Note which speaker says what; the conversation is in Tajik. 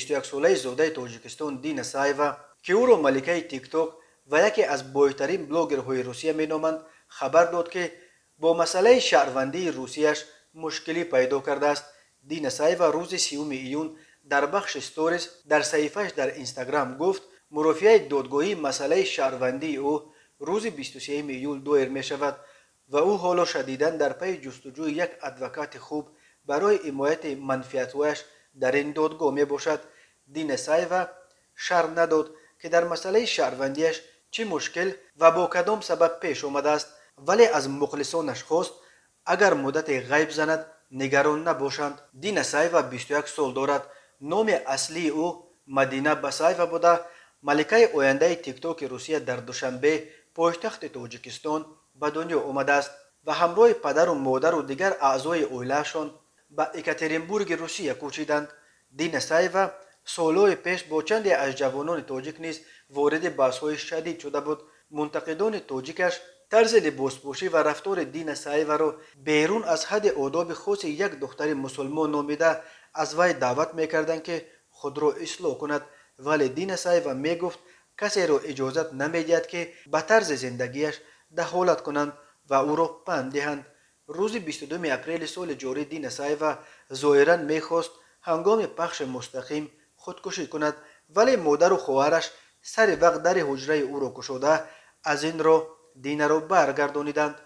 Speaker 1: 21-солаи зодаи Тоҷикистон Дина Саева, ки ӯро маликаи Тикток ва яке аз бойтарин блогерҳои Русия меноманд, хабар дод, ки бо масъалаи шаҳрвандии Русияш мушкилӣ пайдо кардааст. Дина Саева рӯзи 30 июн дар бахши сторис дар саҳифааш дар Инстаграм гуфт, мурофиаи додгоҳии масъалаи шаҳрвандии ӯ рӯзи 23 июл доир мешавад ва ӯ ҳоло шадидан дар пайи ҷустуҷӯи як адвокати хуб барои ҳимояти манфиатҳояш дар ин додгоҳ мебошад. Дина Саева шарҳ надод, ки дар масъалаи шаҳрвандиаш чӣ мушкил ва бо кадом сабаб пеш омадааст, вале аз мухлисонаш хост, агар муддате ғайб занад, нигарон набошанд. Дина Саева 21 сол дорад. Номи аслии ӯ Мадина Басаева буда, маликаи ояндаи Тиктоки Русия дар Душанбе, пойтахти Тоҷикистон, ба дунё омадааст ва ҳамроҳи падару модару дигар аъзои оилаашон ба Екатеринбурги Русия кӯчиданд. Дина Саева солҳои пеш бо чанде аз ҷавонони тоҷик низ вориди баҳсҳои шадид шуда буд. Мунтақидони тоҷикаш тарзи либоспӯшӣ ва рафтори Дина Саеваро берун аз ҳадди одоби хоси як духтари мусулмон номида, аз вай даъват мекарданд, ки худро ислоҳ кунад. Вале Дина Саева мегуфт, касеро иҷозат намедиҳад, ки ба тарзи зиндагиаш дахолат кунанд ва ӯро панд диҳанд. Рӯзи 22 апрели соли ҷорӣ Дина Саева зоҳиран мехост ҳангоми пахши мустақим худкушӣ кунад, вале модару хоҳараш сари вақт дари ҳуҷраи ӯро кушода, аз ин роҳ Динаро баргардониданд.